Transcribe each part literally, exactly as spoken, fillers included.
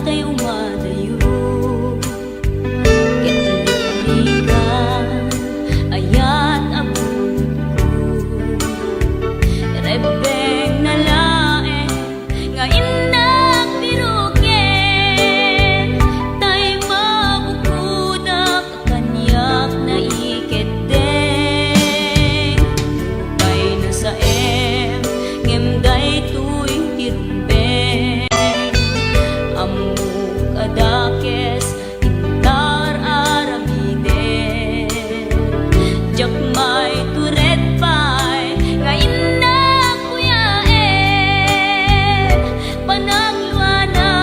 Umadayo ket liklikan, ayat a bunotko. Rebbengna laeng nga innak biroken, tay mabukodak kaniak naikeddeng. Nupay nasaem, ngem daytoy ti rumbeng. Ammok a dakes, inta ar-aramiden. Diak maitured pay nga innak kuyaen. Panagluana,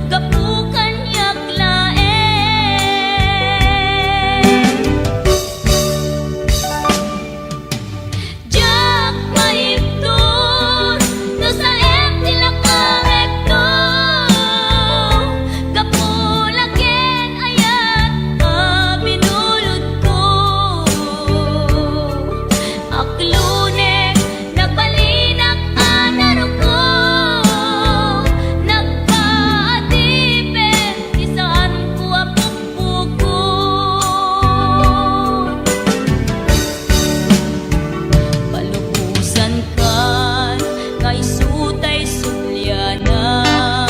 gapu kaniak laeng. Diak maibtur no saem ti lakamekto. Gapu la ken ayat a binulotko. Aklonek, nagbalinak a naruko. Nagpaadipet ti saanko a pukpukot. Palubosankan nga isu tay sublianam.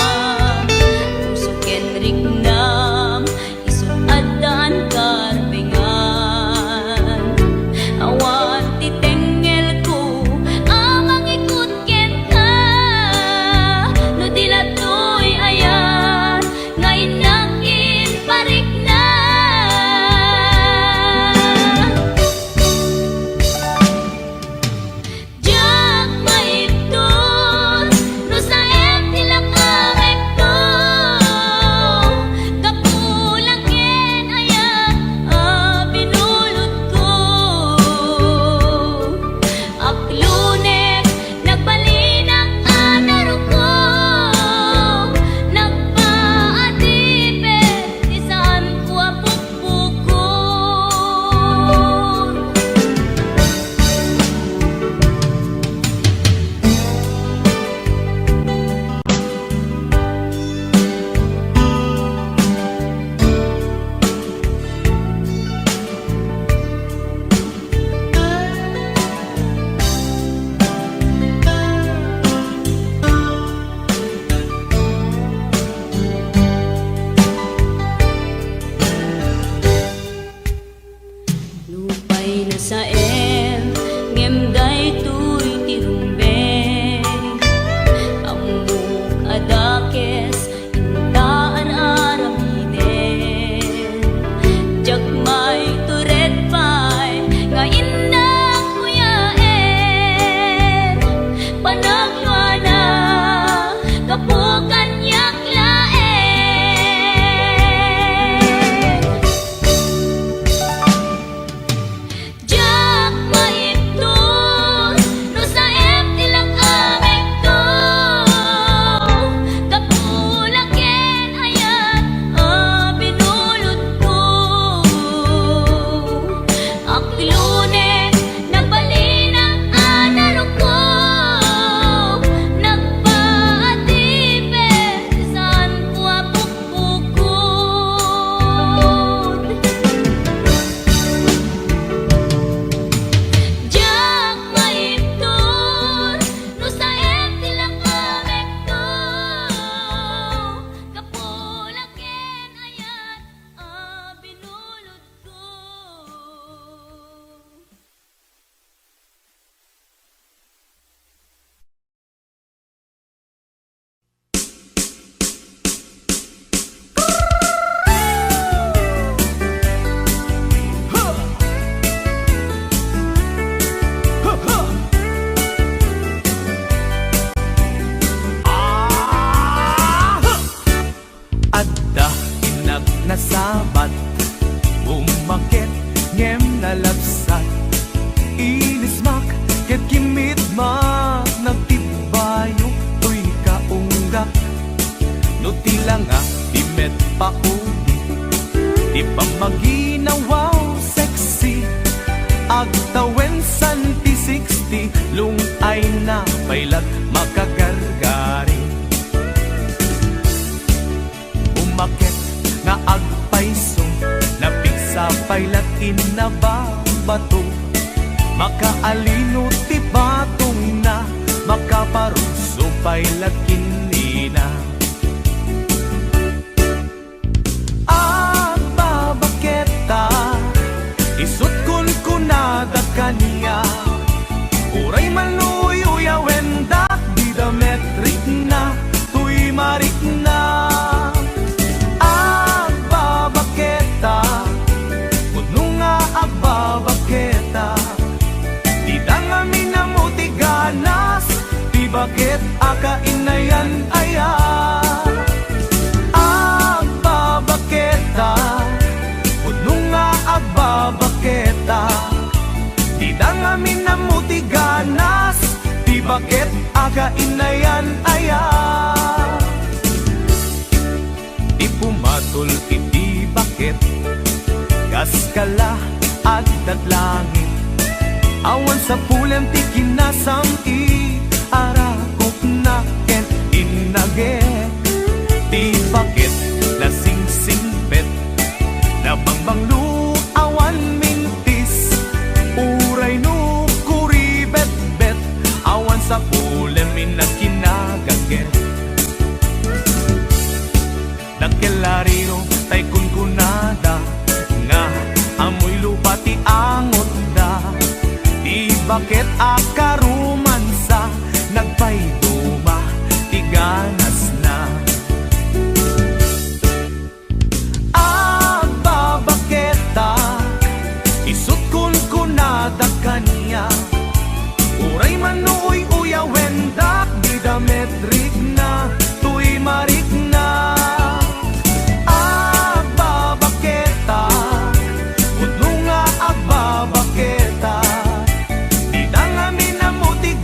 Puso ken riknam, isu addaan karbengan. Awan ti tengngelko a mangikut kenka, no di la toy ayat nga innak imparikna. Diak maibtur no saem ti lakamekto. Gapu la ken ayat a binulotko. Aklonek, nagbalinak a naruko. Nagpaadipet ti saanko a pukpukot. Nupay nasaem, ngem daytoy ti rumbeng. Ammok a dakes, inta ar-aramiden. Diak maitured pay nga innak kuyaen. Panagluana, gapu kaniak laeng. Diak maibtur no saem ti lakamekto. Gapu la ken ayat a binulotko. Aklonek, nagbalinak a naruko. Nagpaadipet ti saanko a pukpukot. Diak maibtur no saem ti lakamekto. Gapu la ken ayat a binulotko. Adda innak nasabat, bummaket ngem nalabsat. Inismak ket kimmidmak, nagtibbayo toy kaunggak. No ti langa ti met paudi, ti pammaginawaw sexy, agtawen san ti sixty, lung-ayna pay lat makagargari. nababato. Makaalino ti batongna, makaparugso pay la ken ni ina. Agbabaketa, isut' kunkunada kaniak, uray man uyuyawendak, dida met rikna toy marikna. Agbabaketa, pudno nga agbabaketa, dida ngamin ammo ti ganas, ti baket a kainayan aya. Agbabaketa, pudno nga agbabaketa, dida ngamin ammo ti ganas, ti baket a kainayan aya. Ti pumatol iti baket, kas kala agdadlangit. Awan sapulem ti kinasam-it, arakupna ken innagek. Ti baket nasingsingpet, nabangbanglo, awan mintis. Uray no kuribetbet, awan sapulem inagkinagaket. Dakkel a rino tay kunkunada nga ammoy lupa ti angotda. Ti baket a karumansa, nagpaiduma ti ganasna. Agbabaketa, isut' kunkunada kaniak, uray man uyuyawendak, dida met rikna toy marikna. Agbabaketa, pudno nga agbabaketa, dida ngamin ammo ti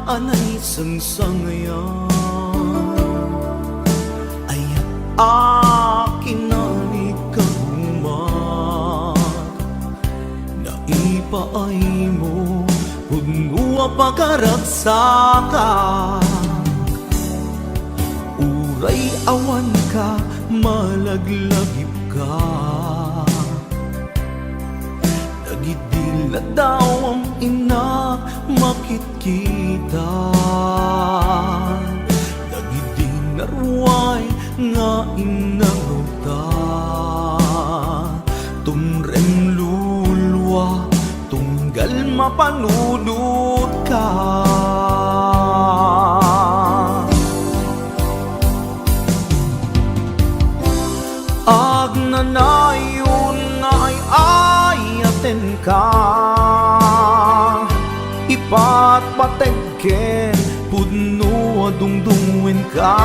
a naisangsangayan. Ayat a kinanikaguman, naipaaymo, pudno a pagaragsakan. Uray awan ka, malaglagip ka. Dagidi ladawam, ina, makitkita. Dagidi naruay nga innangawta. Tumreng lulua, tunggal mapanunotka. Agnanayon nga ay-ayatenka, ipatpateg ken pudno a dungdungngoenka.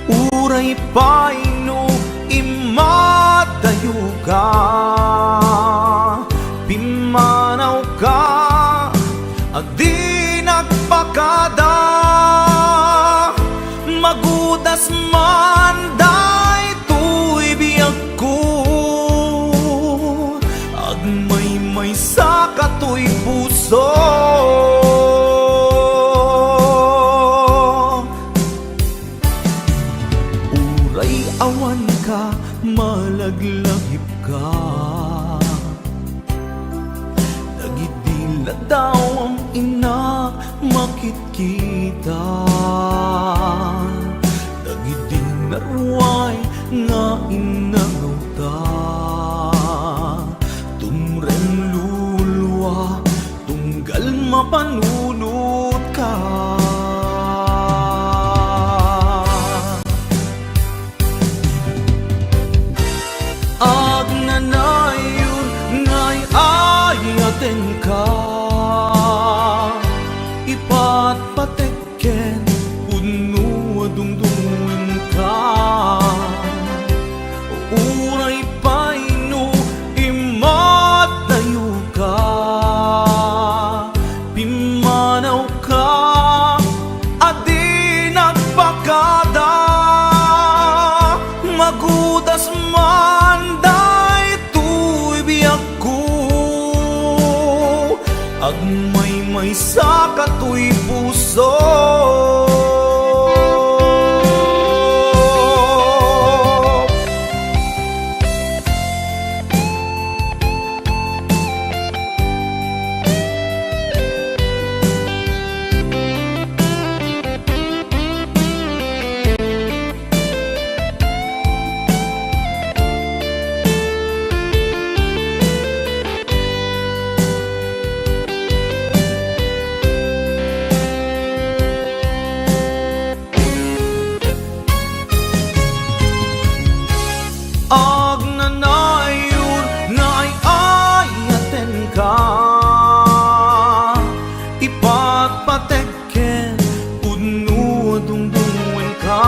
Uray pay no immadayoka, pimmanawka a di nagpakada, magudas man daytoy biagko, agmaymaysa katoy puso. Uray awan ka, malaglagip ka. Dagidi ladawam, ina, makitkita. Dagidi naruay nga innangawta. Tumreng lulua, tunggal mapanunotka. Agnanayon nga ay-ayatenka, ipatpateg ken pudno a dungdungngoenka. Uray pay no immadayoka, pimmanawka a di nagpakada, magudas man daytoy biagko, agmaymaysa katoy puso. Agnanayon nga ay-ayatenka, ipatpateg ken pudno a dungdungngoenka.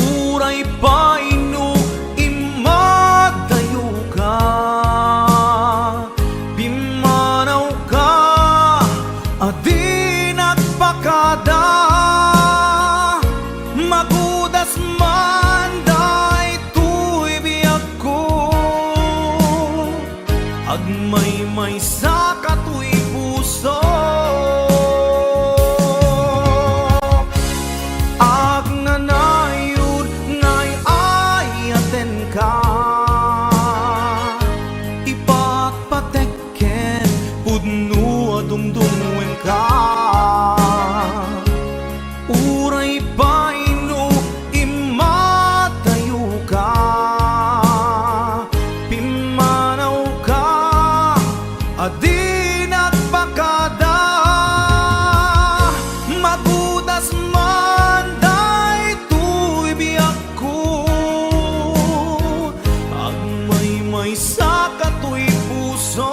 Uray pay no immadayoka, pimmanawka a di nagpakada, magudas man daytoy biagko, agmaymaysa katoy puso. Agnanayon nga ay-ayatenka, ipatpateg ken pudno a dungdungngoenka. Uray pay no immadayoka, pimmanawka a di nagpakada, magudas man daytoy biagko, agmaymaysa katoy puso.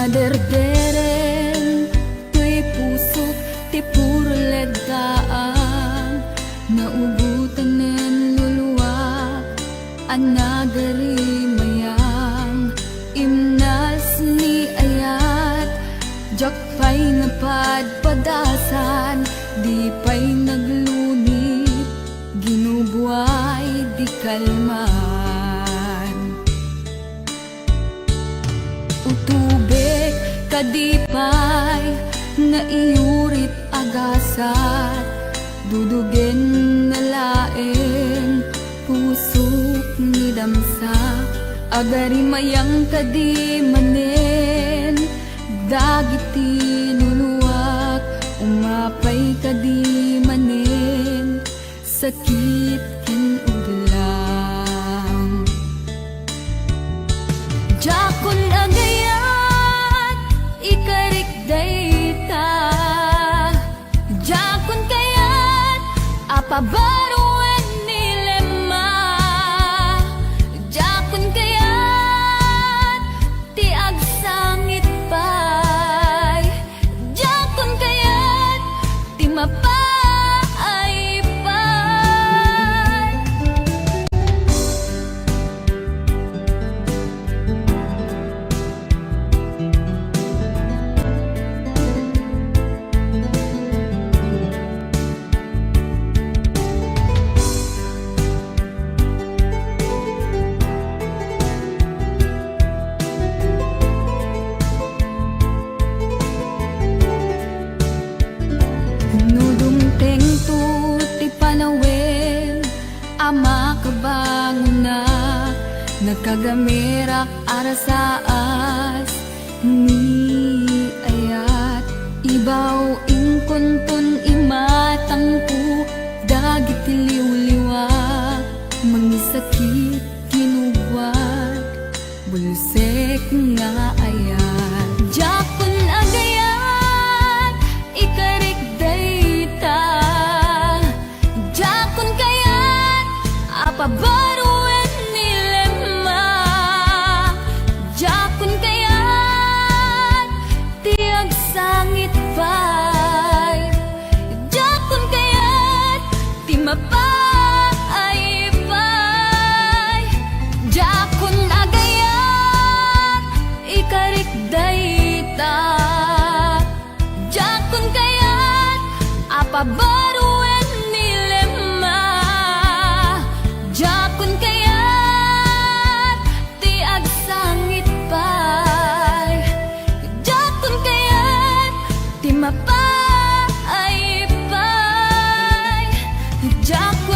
Naderdereng toy pusok ti puro leddaang, naugotanen luluak a nagarimayang. Imnas ni ayat, diak pay nga padpadasan, di pay naglunit, ginubuay di kalman. Utubek kadi pay nga iyurit a gasat, dudugen na laeng pusok ni damsa. Agarimayang kadi manen dagiti luluak, umapay kadi manen sakit ken ublang. Diakon agayat ikarik dayta. Diakon kayat a pabaruen ni Lemma. Diakon kayat ti agsangit pay. Diakon kayat ti mapaay pay. No dumtengto ti panawen a makabangonak, nakagamerak a rasaas ni ayat. Ibaw inkonton imatangko dagiti liwliwa, mangisakit, kinugwat, bulsek nga ayat. Diakon agayat ikarik dayta. Diakon kayat a pabaruen ni Lemma. Diakon kayat ti agsangit pay. Diakon kayat ti mapaay pay. Diakon agayat ikarik dayta. Diakon kayat a pabaruen ni Lemma. Diakon kayat ti agsangit pay. Diakon kayat ti mapaay pay. Diakon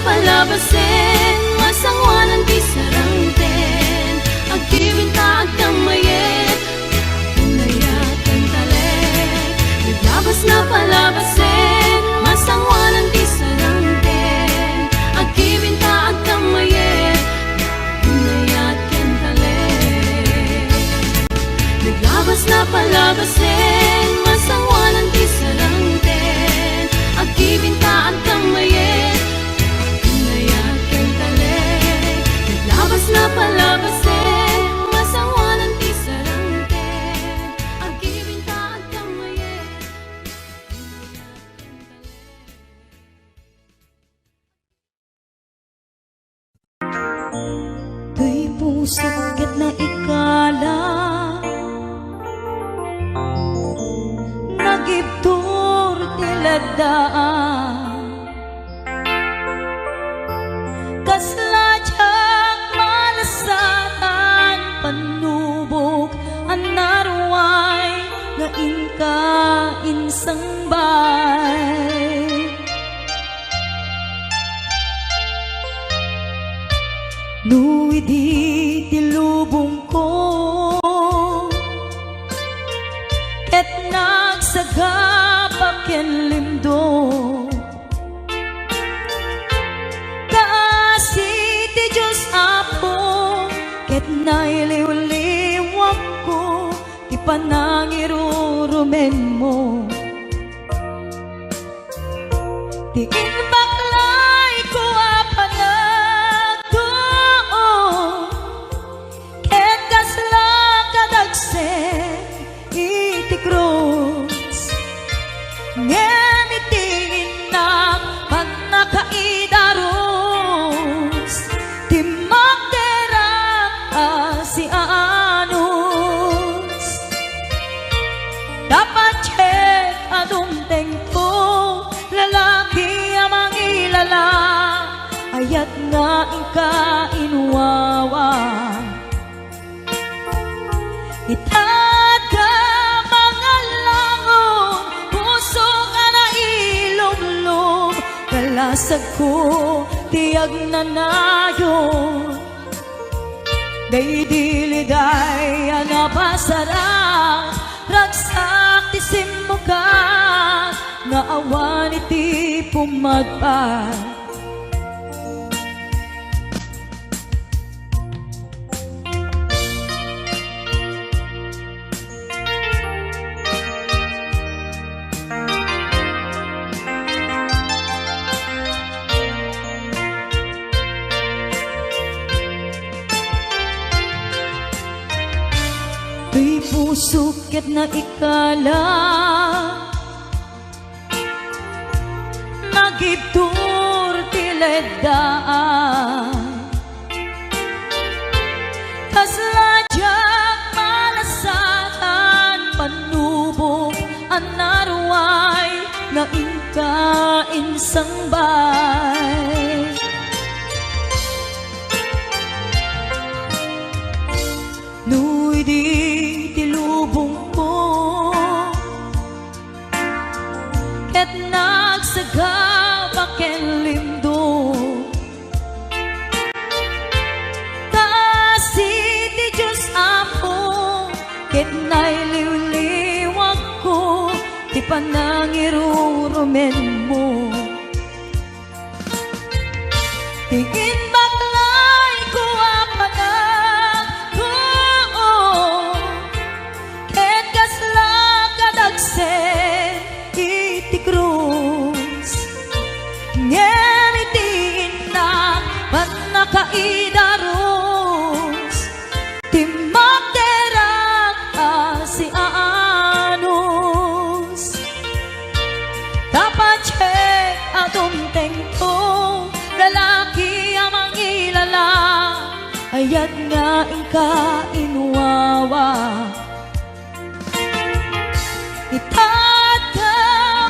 Palabasen, masangoanan ti sarangten. Agkibinta, agkammayet, inayat ken talek. Naglabas na palabasen, masangoanan ti sarangten. Agkibinta, agkammayet, inayat ken talek. Naglabas na palabasen, masangoanan ti sarangten. Agkibinta, agkammayet, inayat ken talek. Naglabas na palabasen, masangoanan ti sarangten. Agkibinta, agkammayet. Toy pusok ket naikala, nagibtur ti ledda. Kasla diak malasatan, pannubok a naruay nga inka insangbay. No idi ti lubongko ket nagsagaba ken limdo, kaasi ti Dios, Apo, ket nailiwliwakko ti panangirurumenmo. Ti imbaklayko a panagtuo ket kasla kadagsen iti krus. Ngem iti innak pannakaidarus, timmok ti rak a siaanus. Dapat ket a dumtengko, lalaki a mangilala, ayat nga inka inwawa. Itatka mangallangon, pusok a nailumlom, kalasagko ti agnanayon. Daydi liday a napasarak, ragsak ti simmukat, nga awan iti pumagpag. Toy pusok ket naikala, nagibtur ti leddaan. Kasla diak malasatan, pannubok a naruay nga inka insangbay. No idi ti lubongko ket nagsagaba ken limdo, kaasi ti Dios, Apo, ket nailiwliwakko ti panangirurumenmo. Ti imbaklayko a panagtuo ket kasla kadagsen iti krus. Ngem iti innak pannakaidarus, timmok ti rak a siaanus. Dapat ket a dumtengko, lalaki a mangilala, ayat nga inka inwawa. Itatka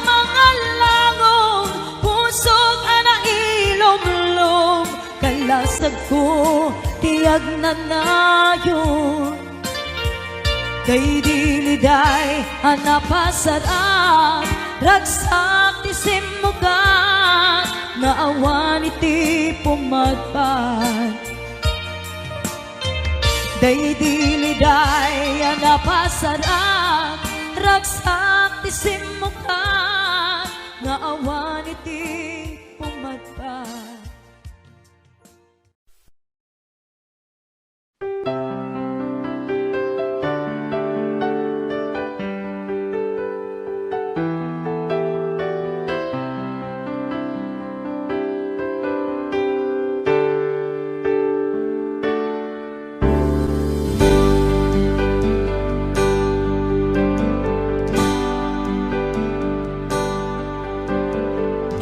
mangallangon, pusok a nailumlom, kalasagko ti agnanayon. Daydi liday a napasarak, ragsak ti simmukat, nga awan iti pumagpag. Daydi liday a napasarak, ragsak ti simmukan nga awan iti pumagpag.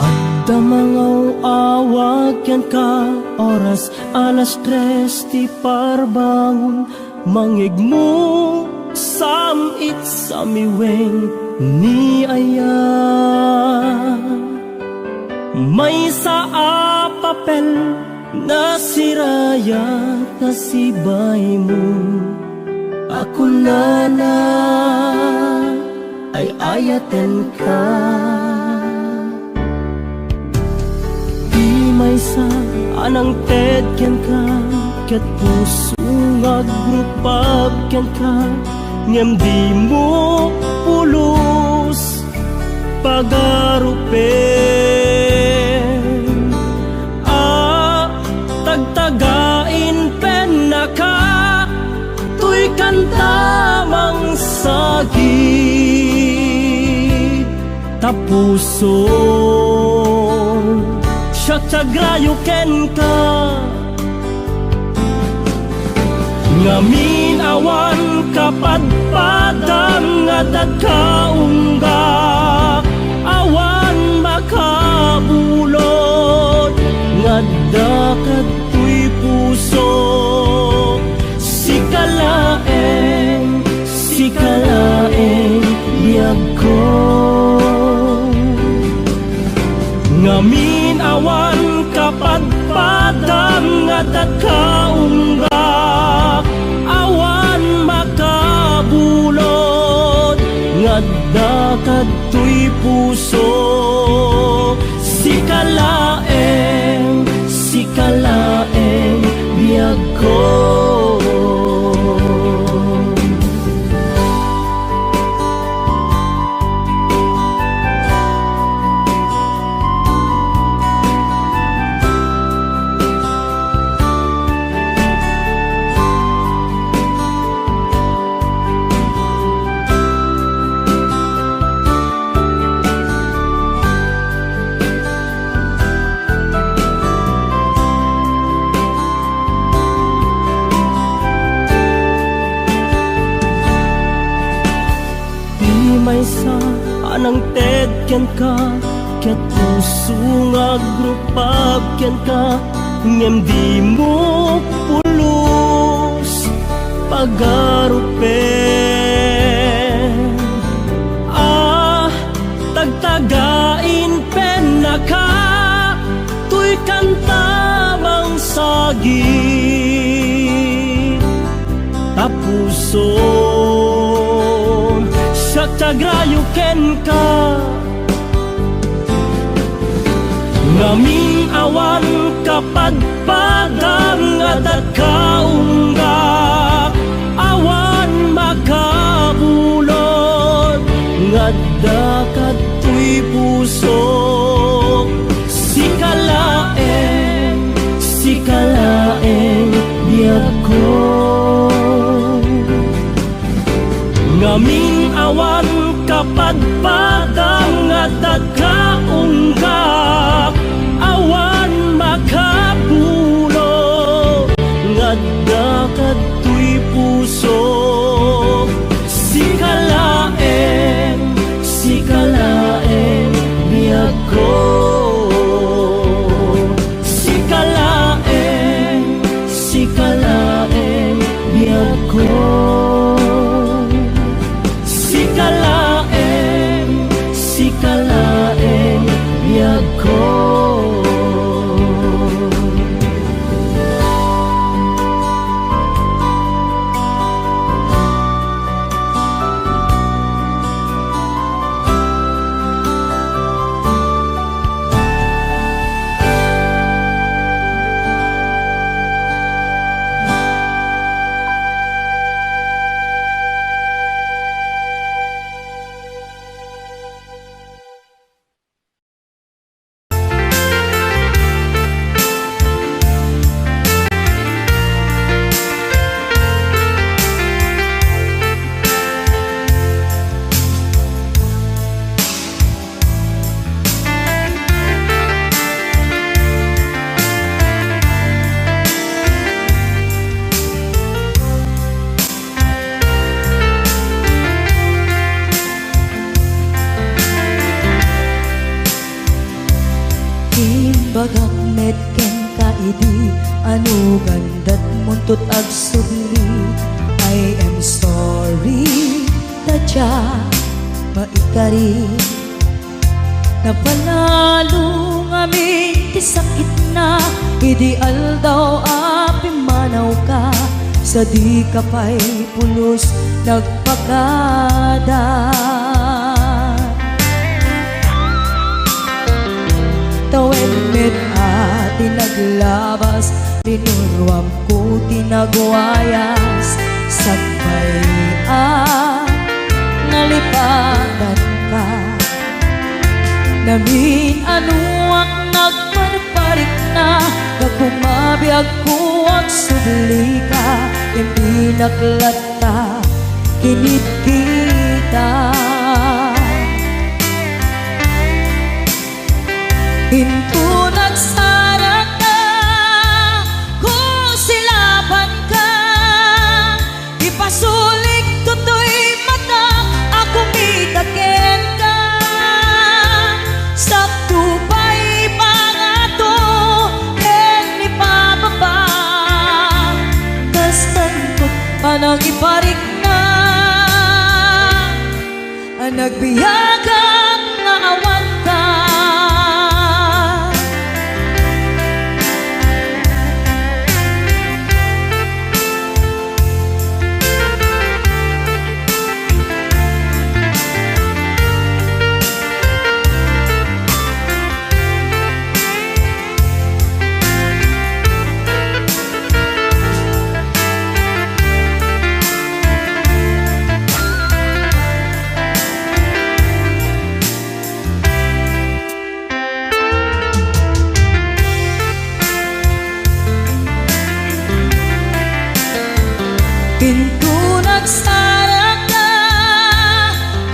Adda mangaw-awag kenka, oras alas tres ti parbangon, mangigmo sam-it samiweng ni aya. Maysa a papel nasirayat ta sibaymo a kunana, ay-ayatenka. Ti maysa a nangted kenka, ket puso nga agrupag kenka, ngem dimo pulos pagarupen a tagtagain pennaka. Toy kanta mangsagit ta puson, siak ti agrayo kenka. Ngamin awan kapadpadam nga adda ka ungga, awan makabulod nga adda kadtoy puso. Sika laeng, sika laeng biagko. Ngamin awan kapadpadam nga adda ka ungga, awan makabulod nga adda kadtoy puso. Sika laeng, sika laeng biagko. Ti maysa a nangted kenka, ket puso nga agrupag kenka, ngem dimo pulos pagarupen. Ah, tagtagain pennaka, toy kanta mangsagit ta pusom, siak ti agrayo kenka. Ngamin awan kapadpadam nga adda ka ungga, awan makabulod nga adda kadtoy puso. Sika laeng, sika laeng biagko. Ngamin awan kapadpadam nga adda ka ungga, awan makabulod nga adda kadtoy puso. Sika laeng, sika laeng biagko. Sika laeng, sika laeng biagko. Sika laeng, sika laeng biagko. Agak met kenka idi anugan datmuntot agsubli. I am sorry, ta diak maikari. Napalalo ngamin ti sakitna idi aldaw a pimmanawka sa dika pay pulos nagpakada. Tawen met a ti naglabas, rinuruamko ti nagwayas, sakbay a nalipatanka. Namin-anoak nagparparikna, gapu mabiagko agsublika, impinak latta kinitkita. Inton agsarakka, kusilapanka, ipasulikto toy matak a kumita kenka. Sakto pay pangato ken ipababa, kastanto panangiparikna a nagbiagak nga awanka. Inton agsarakka,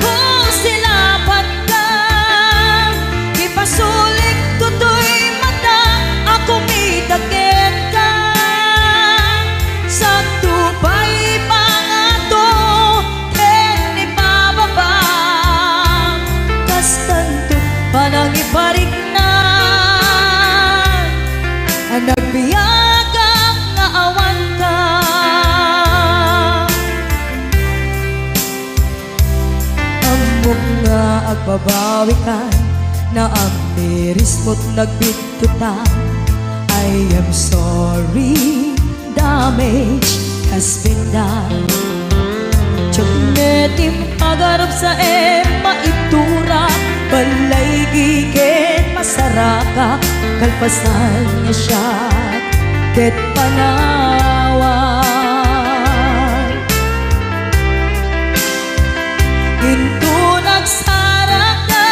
kusilapanka, ipasulikto toy matak a kumita kenka. Sakto pay pangato ken ipababa, kastanto panangiparikna a nagbiagak nga awanka. Ammok nga agbabawikan, naamirismo't nagbittutan. I am sorry, damage has been done. Diak met impagarup sa em maitura, balay giken masaraka, kalpasan nga siak ket panawan. Inton agsarakka,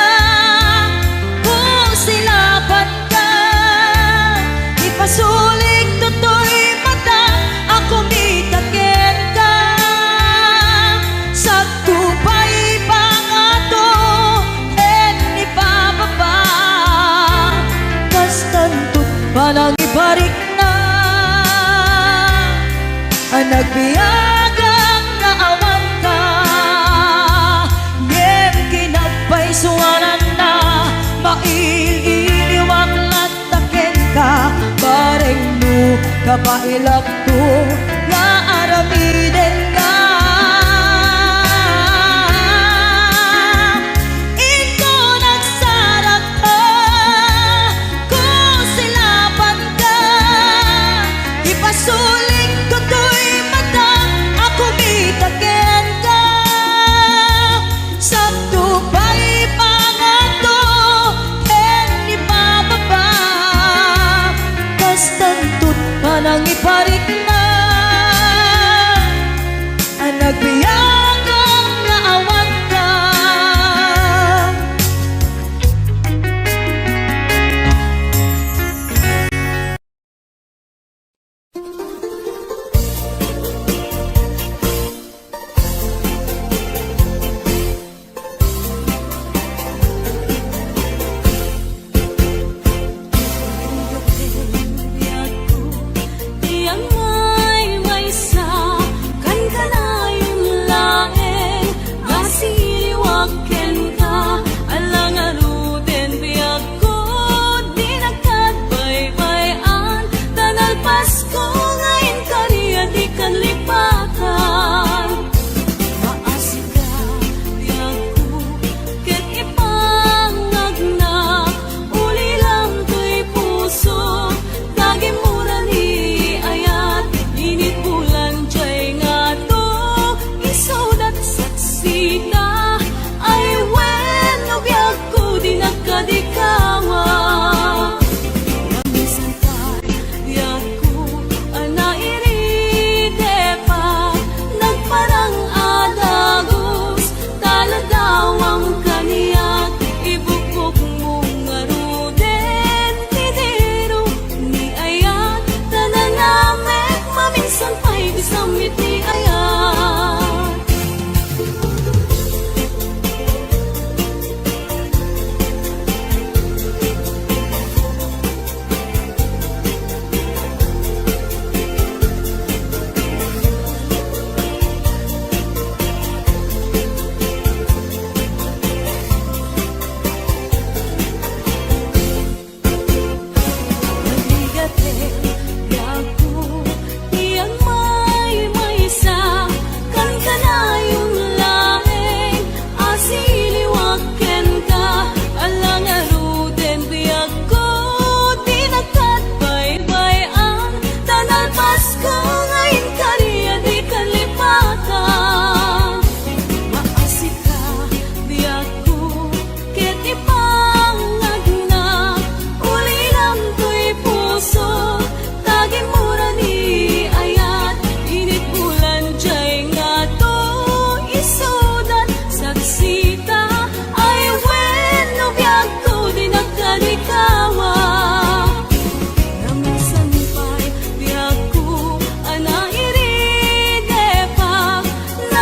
kusilapanka, ipasulikto toy matak a kumita kenka. Sakto pay pangato ken ipababa, kastanto panangiparikna a nagbiagak nga awanka. Ngem kinagpaysuananna, mail-iliwak latta kenka, bareng no kabaelakto nga aramidenka. Inton agsarakka, kusilapanka, ipasulikto toy matak a kumita kenka. Sakto pay pangato ken ipababa, kastanto't panangiparikna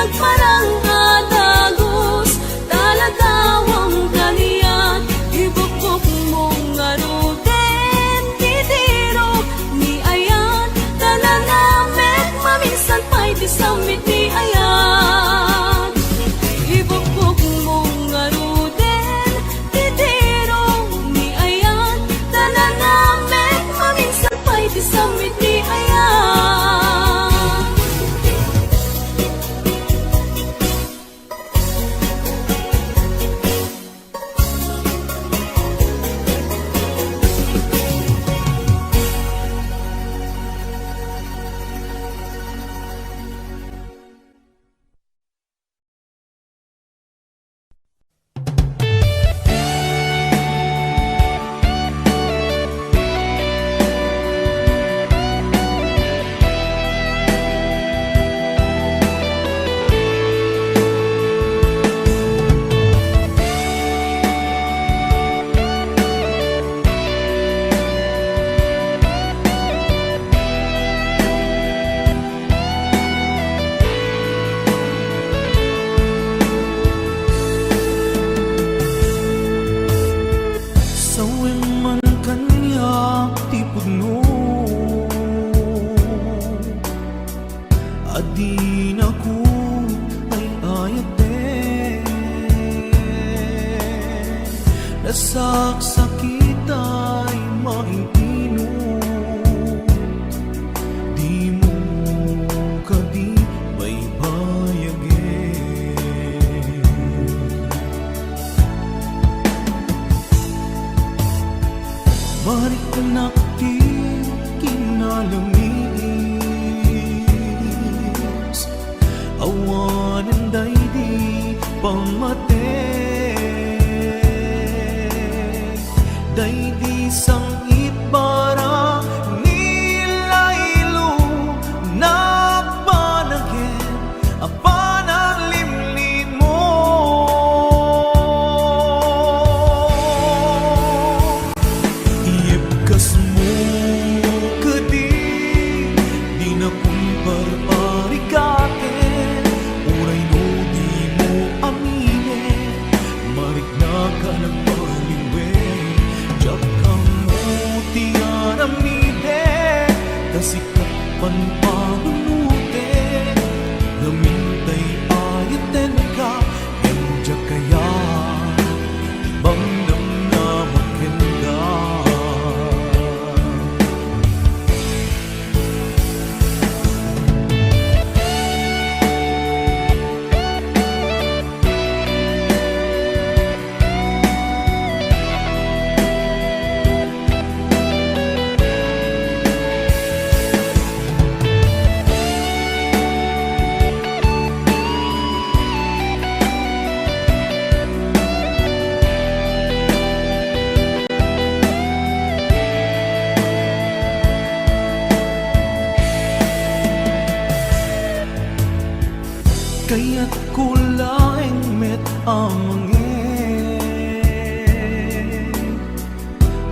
Parang a dagus, talagawang kanian, ibukbok mo ngaruden, didirok ni ayan, ta nanamek maminsan pay ti sammit ni ayan. Ibukbok mo ngaruden, didirok ni ayan, ta nanamek maminsan pay ti sammit ni ayan. Sawen man kaniak ti pudno a dinako ay-ayaten. Nasaksakit ay maintinot. Dimo kadi baybayagen? Mariknak ti kinalamiis, awanen daydi pammatek. Daydi sang-itbara ni Lailo, nagpanagen a panaglimlimo. Iyebkasmo kadi, dina kumparparigaten, uray no dimo aminen, mariknak a nagpaliwen, diak ammo ti aramiden, ta sika pampanunoten, ngamin tay-ayatenka, ngem diak kayat mangnamnama kenka. Kayatko laeng met a mangngeg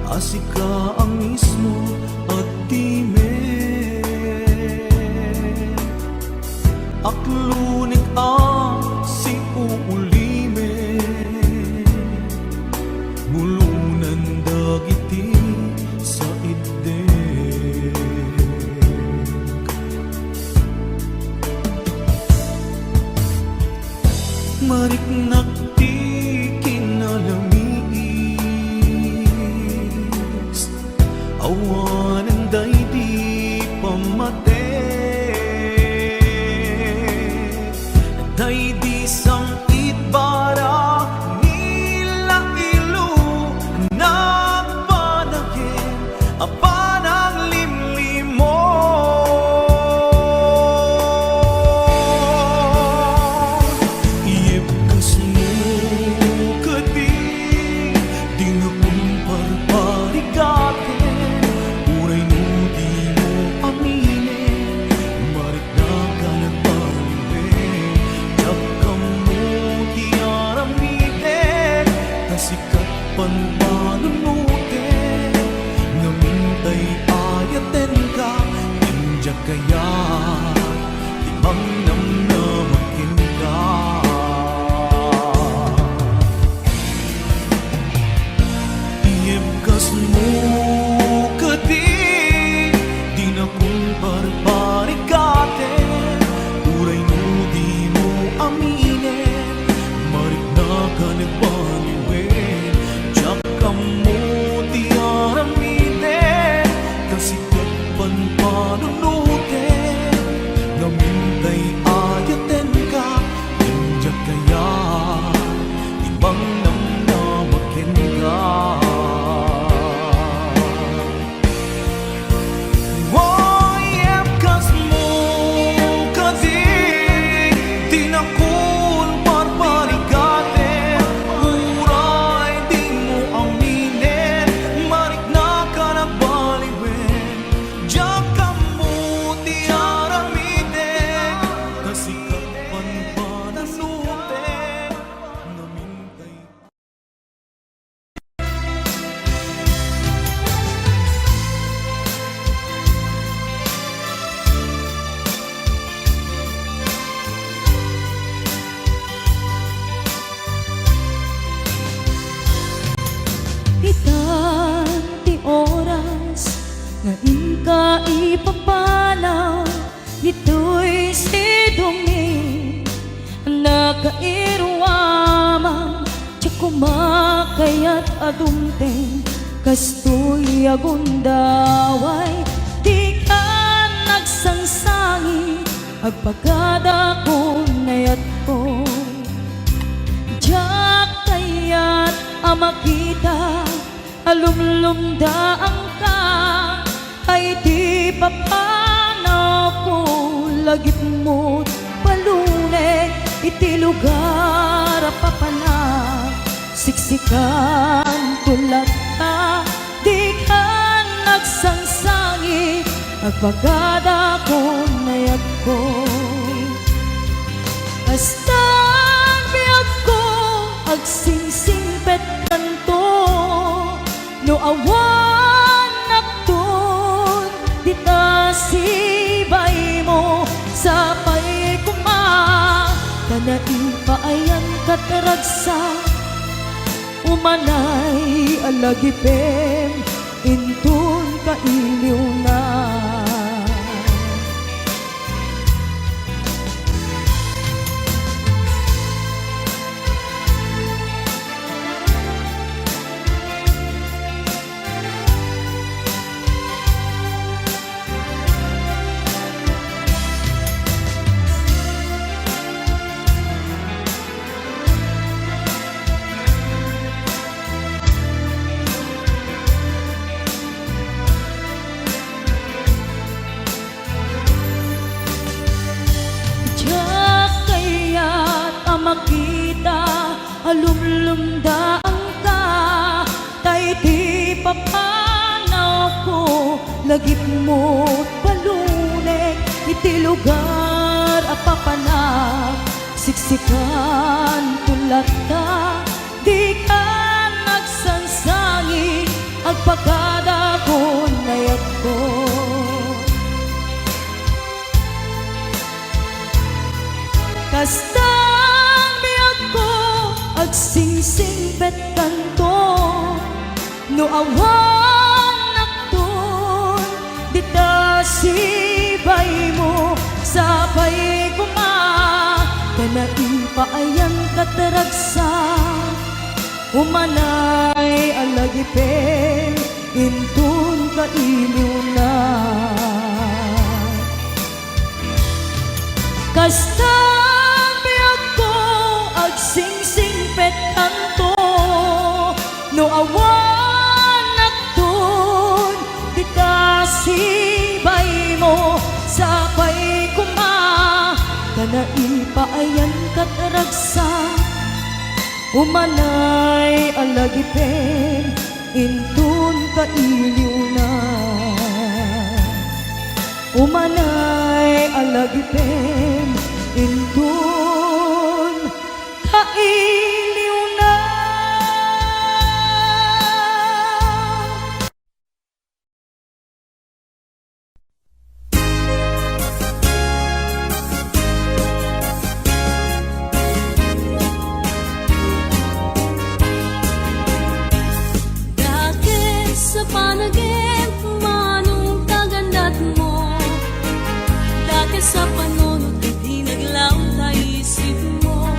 a sika a mismo agtimek. Aklonek a siuulimek, mulonan dagiti saitdek. Mariknak ti kinalamiis, awanen daydi pammatek. Daydi sang-itbara ni Lailo, nagpanagen a panaglimlimo. Iyebkasmo kadi, dina kumparparigaten, uray no dimo aminen, mariknak a nagpaliwen, diak ammo Ditoy sidongngin, nakairuaman, diak koma kayat a dumteng, kastoy a gundaway, dikan agsangsangi, agpagada kon ayatko. Diak kayat a makita a lumlumdaanka, ay ti papanawko, lagipmo't palunek iti lugar a papanak. Siksikanto latta, dikan agsangsangi, agpagada kon ayatko. Kastan biagko, agsingsingpetkanto, no awan nakton dita sibaymo, sapay koma ta naipaayankat ragsak, umanay a lagipem inton kailiwna. Diak kayat a makita a lumlumdaanka, ta iti papanawko, lagipmo't palunek iti lugar a papanak. Siksikanto latta, dikan agsangsangi, agpagada kon ayatko. Kastan biagko, agsingsingpetkanto, no awan nakton dita sibaymo, sapay koma ta naipaayankat ragsak, umanay a lagipem inton kailiwna. Kastan biagko, agsingsingpetkanto, no awan nakton dita sibaymo, sapay koma ta naipaayankat ragsak, umanay a lagipem inton kailiwna. Umanay a lagipem inton kailiwna. Dakes sa panagem, manong kagandatmo, dakes sa panunot iti naglaw ta isipmo.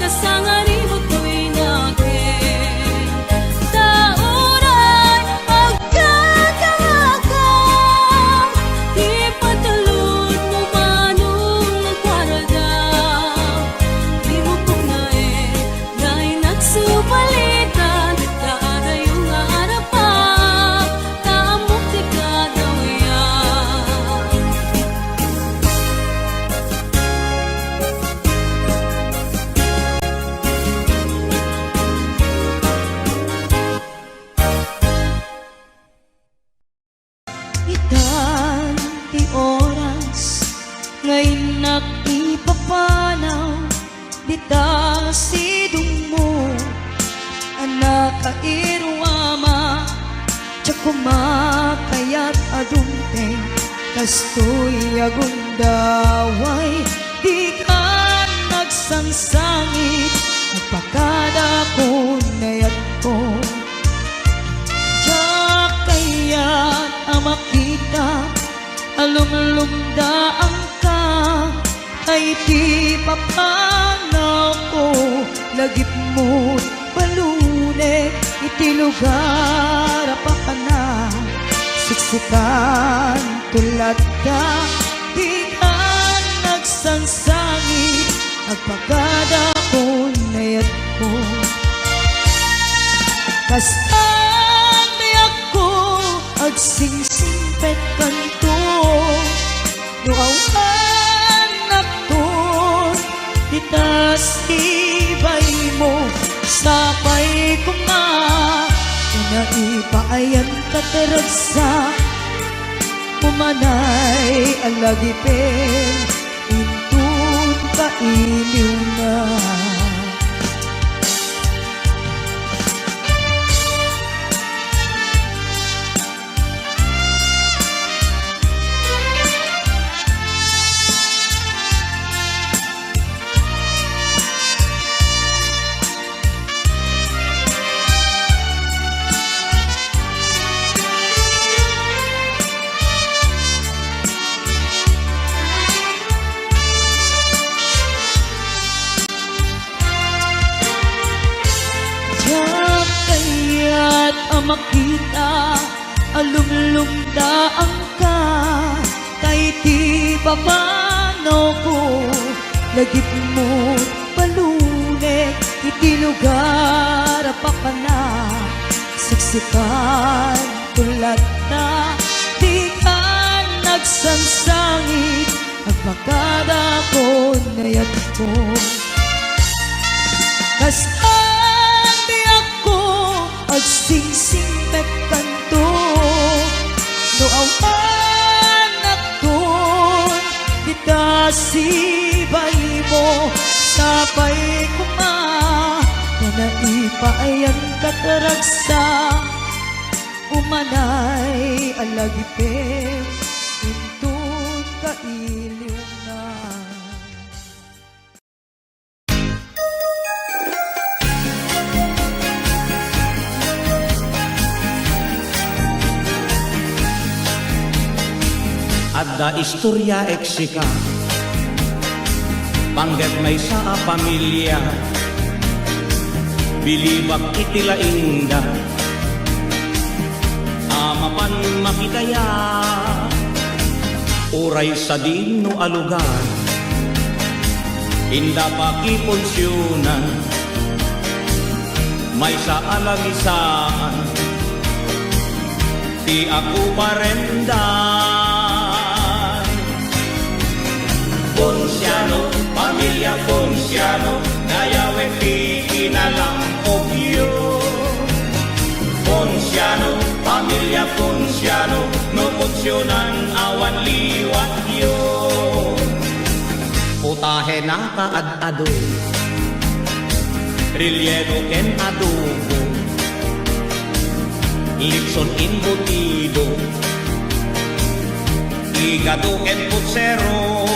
Sangarimuttoy naken, ta uray agkakangakam, ti patulodmo manong nagwarada. Dimo pugnaen, dayta nagsubalitan, ta adayo nga arapam, ta ammok ti kadawyan. Itan ti oras nga innak ipapanaw, dita sidongmo a nakairuama. Diak koma kayat a dumteng kastoy a gundaway, dikan nagsangsangit, agpakadakon a yatko. Diak kayat a makita a lumlumdaanka, ta iti papanawko, lagipmo't balunek iti lugar a papanak. Siksikanto latta, dikan nagsangsangit, agpakadakon a yatko. Kastan a yatko, agsingsingpetkanto. No awan nakton, dita sibaymo, sapay koma, ta naipaayanka ti ragsak, umanay a lagipen inton kailiwna. Diak kayat a makita a lumlumdaanka, ta iti papanawko, lagipmo't balunek iti lugar a papanak. Siksikanto latta, dikan nagsangsangit, agpakadakon a yatko. Kastan a yatko, agsingsingpetkanto. No awan nakton, dita sibaymo, sapay koma, ta naipaayanka ti ragsak, umanay a lagipen inton kailiwna. Adda istorya eksika, panggep maysa a pamilia, bilibak iti laingda a mapan makitaya. Uray sadino a lugar, inda pakipunsionan, maysa a lamisaan ti akuparendan. Ponciano, pamilia Ponciano, dayawek ti kinalam-ogyo. Ponciano, pamilia Ponciano, no punsionan awan liwatyo. Putahe nakaad-ado, relleno ken adobo, litson embutido, igado ken putsero,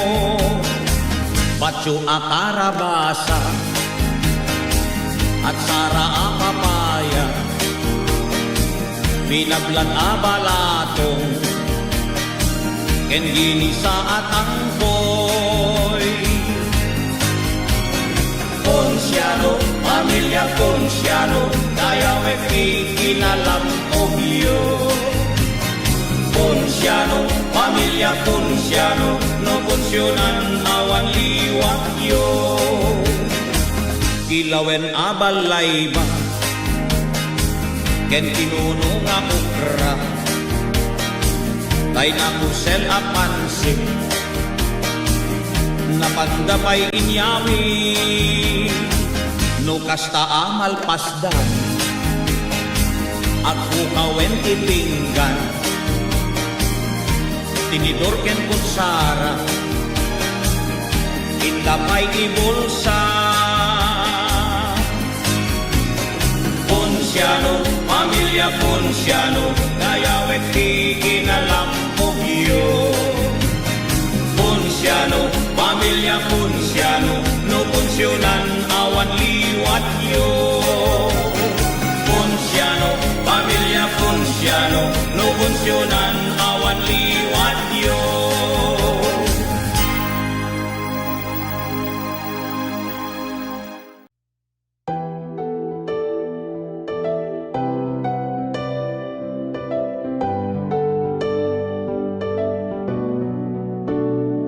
patio a karabasa, atsara a papaya, binablad a balatong, ken ginisa a tangkoy. Poncia, Pamilya Ponciano, dayawek ti kinalampogyo. Ponciano, pamilya Ponciano, no Poncionan awan liwatyo. Kilawen a balayba, ken pinuno nga okra, tay nakusel a pansit, napanda pay inyami. No kasta a malpasdan, agpukawen ti pinggan, tinidor ken kutsara, inda pay ti bulsa. Ponciano, pamilya Ponciano, dayawek ti kinalampogyo. Ponciano, pamilya Ponciano, no Poncionan awan liwatyo. Ponciano, pamilya Ponciano, no Poncionan awan liwatyo.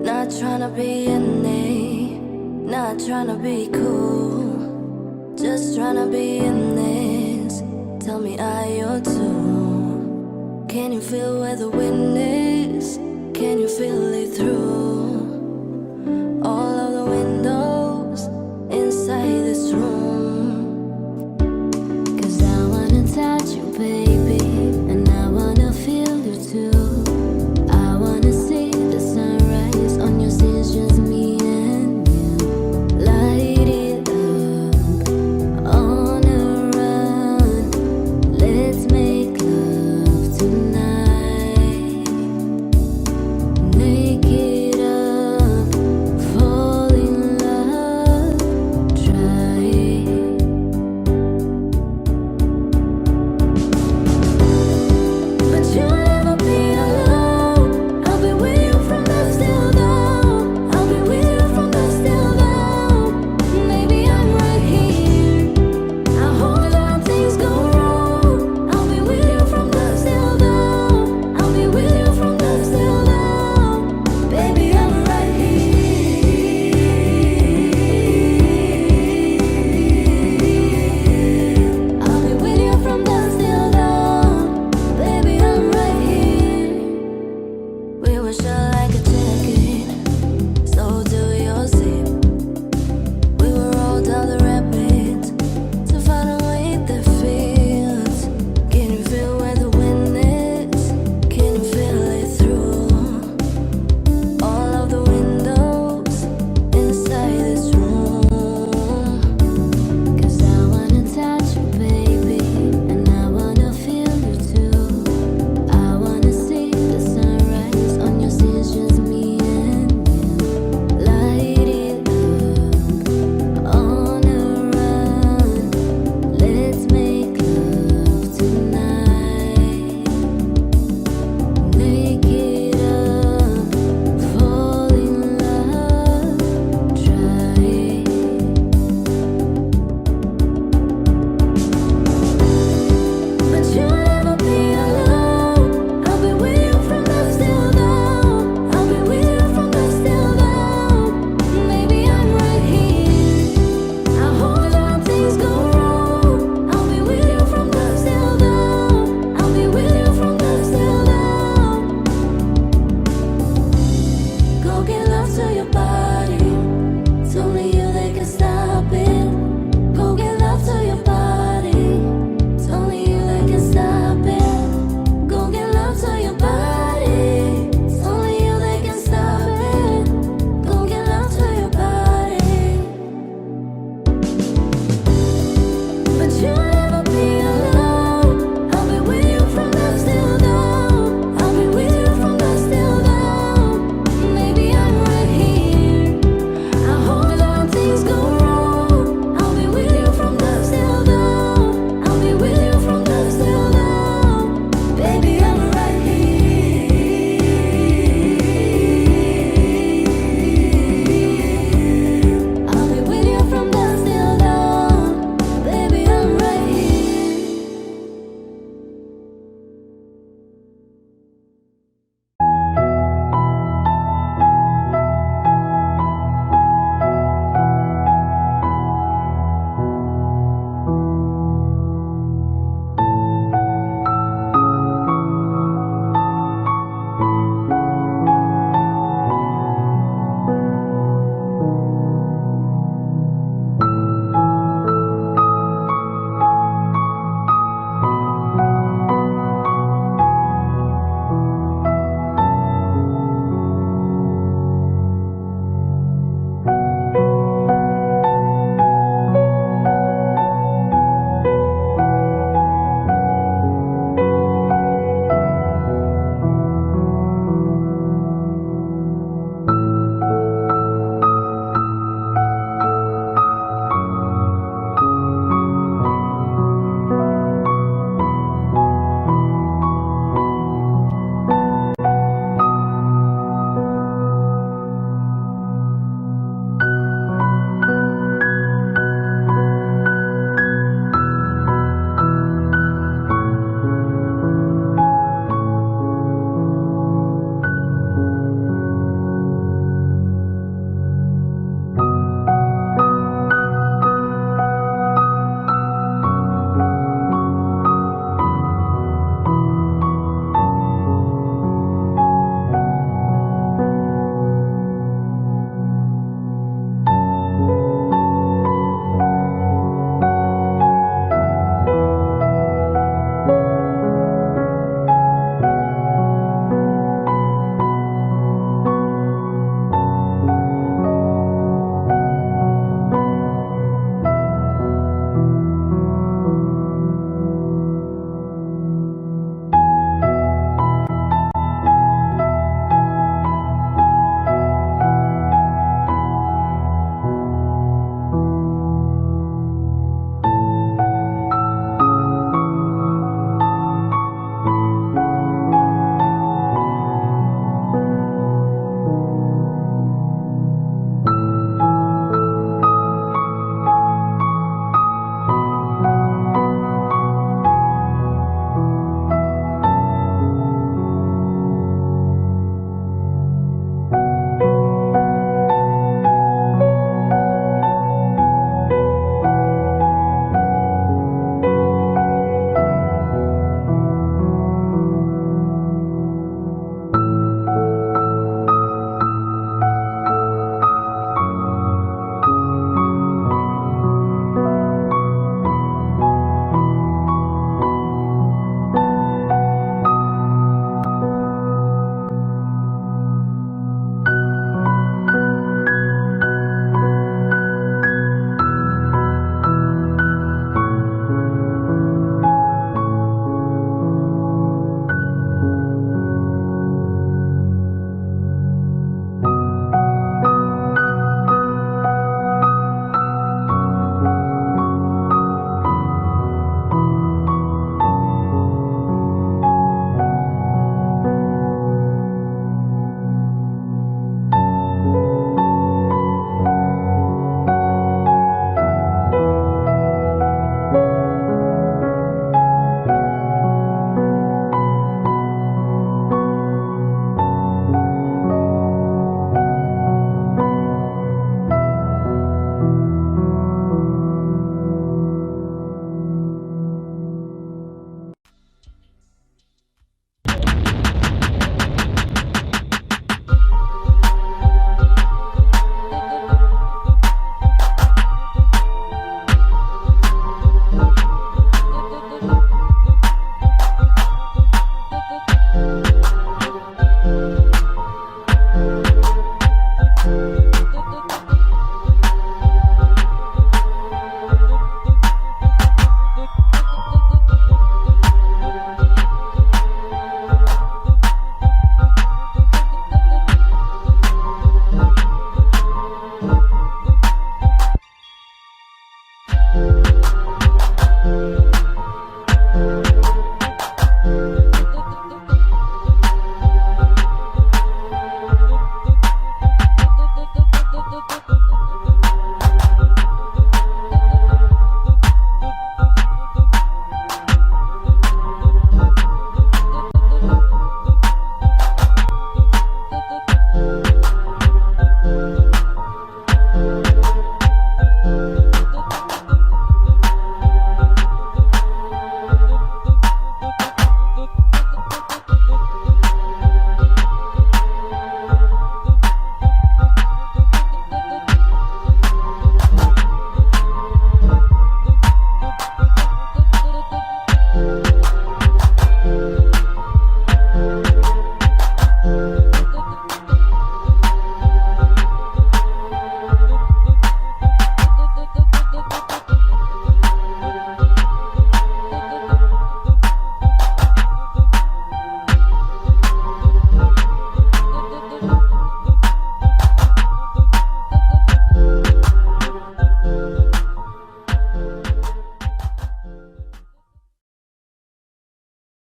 Not tryna be in it, not tryna be cool, just tryna be in this. Tell me, are you too? Can you feel where the wind is? Can you feel it through?